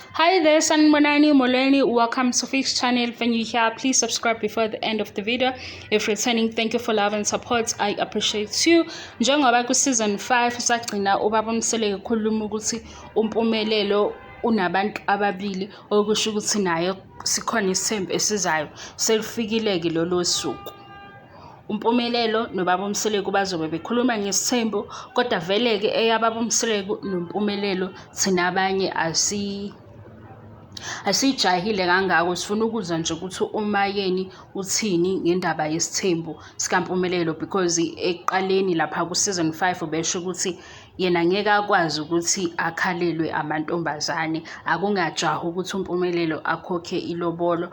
Hi there, Sanibonani Molweni. Welcome to Fix Channel. When you here, please subscribe before the end of the video. If returning, thank you for love and support. I appreciate you. Njengoba ku season 5 sagcina ubaba uMseleku ekhuluma ukuthi uMpumelelo unabantu ababili, okusho ukuthi naye sikhona isithembu esizayo. Selifikile-ke lolo suku. UMpumelelo nobaba uMseleku bazobe bekhuluma ngesithembu, kodwa vele-ke eyababa uMseleku noMpumelelo thina abanye asiyijahile kangako. Sifuna ukuzwa nje ukuthi uMaYeni uthini ngendaba yesithembu sikaMpumelelo, because ekuqaleni lapha ku-season 5 ubesho ukuthi yena ngeke akwazi ukuthi akhalelwe amantombazane, akungajahi ukuthi uMpumelelo akhokhe ilobolo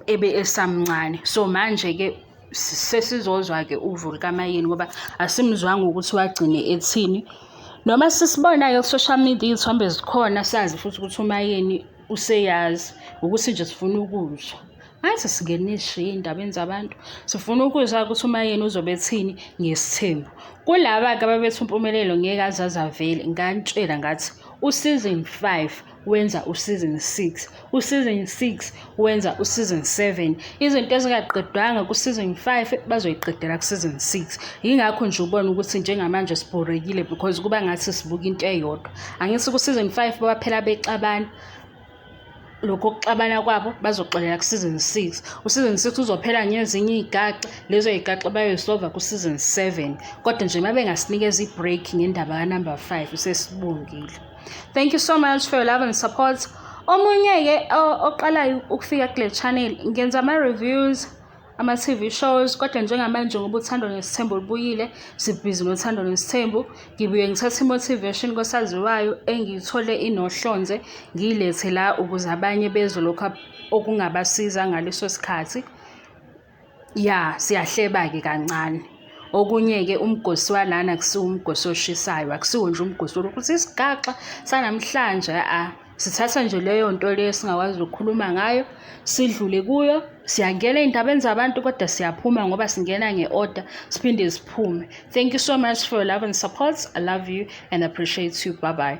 ebe esamncane. So manje-ke sesizozwa-ke uvo lukaMaYeni ngoba asimzwanga ukuthi wagcine ethini. Noma sisibona-ke ku-social media iy'thombe zikhona, sazi futhi ukuthi uMaYeni useyazi, ukuthi nje sifuna ukuzwa. Ngathi singene shi ey'ndabeni zabantu, sifuna ukuzwa ukuthi uMaYeni uzobe ethini ngesithembu. Kulaba-ke ababethi uMpumelelo ngeke aze aze avele, nganitshela ngathi u-season 5 wenza u-season 6, u-season 6 wenza u-season 7. Izinto ezingaqedwanga ku-season 5 bazoyiqedela ku-season 6. Yingakho nje ubona ukuthi njengamanje sibhorekile, because kuba ngathi sibuka into eyodwa. Angithi ku-season 5 baphela bexabana, lokho kuxabana kwabo bazoxolela ku-season 6. U-season 6 uzophela ngezinye iy'gaxa, lezo y'gaxa bayoyisolva ku-season 7. Kodwa nje uma bengasinikeza i-break ngendaba ka-number 5 sesibongile. Thank you so much for your love and support. Omunye-ke oqalayo ukufika kule channel, ngenza ama-reviews ama-TV shows, kodwa njengamanje ngoba Uthando Nesithembu lubuyile, sibhizi noThando Nesithembu. Ngibuye ngithathe i-motivation kosaziwayo engiyithole inohlonze, ngiyilethe la ukuze abanye bezwe lokhu okungabasiza ngaleso sikhathi. Ya, siyahleba-ke kancane. Okunye-ke umgosi walana akusiwo umgosi oshisayo, akusiwo nje umgosi wokuthi isigaxa sanamhlanje, a sithatha nje leyo nto leyo esingakwazi ukukhuluma ngayo, sidlule kuyo. Siyangena ey'ndabeni zabantu kodwa siyaphuma ngoba singena nge-order, siphinde siphume. Thank you so much for your love and support. I love you and appreciate you. Bye bye.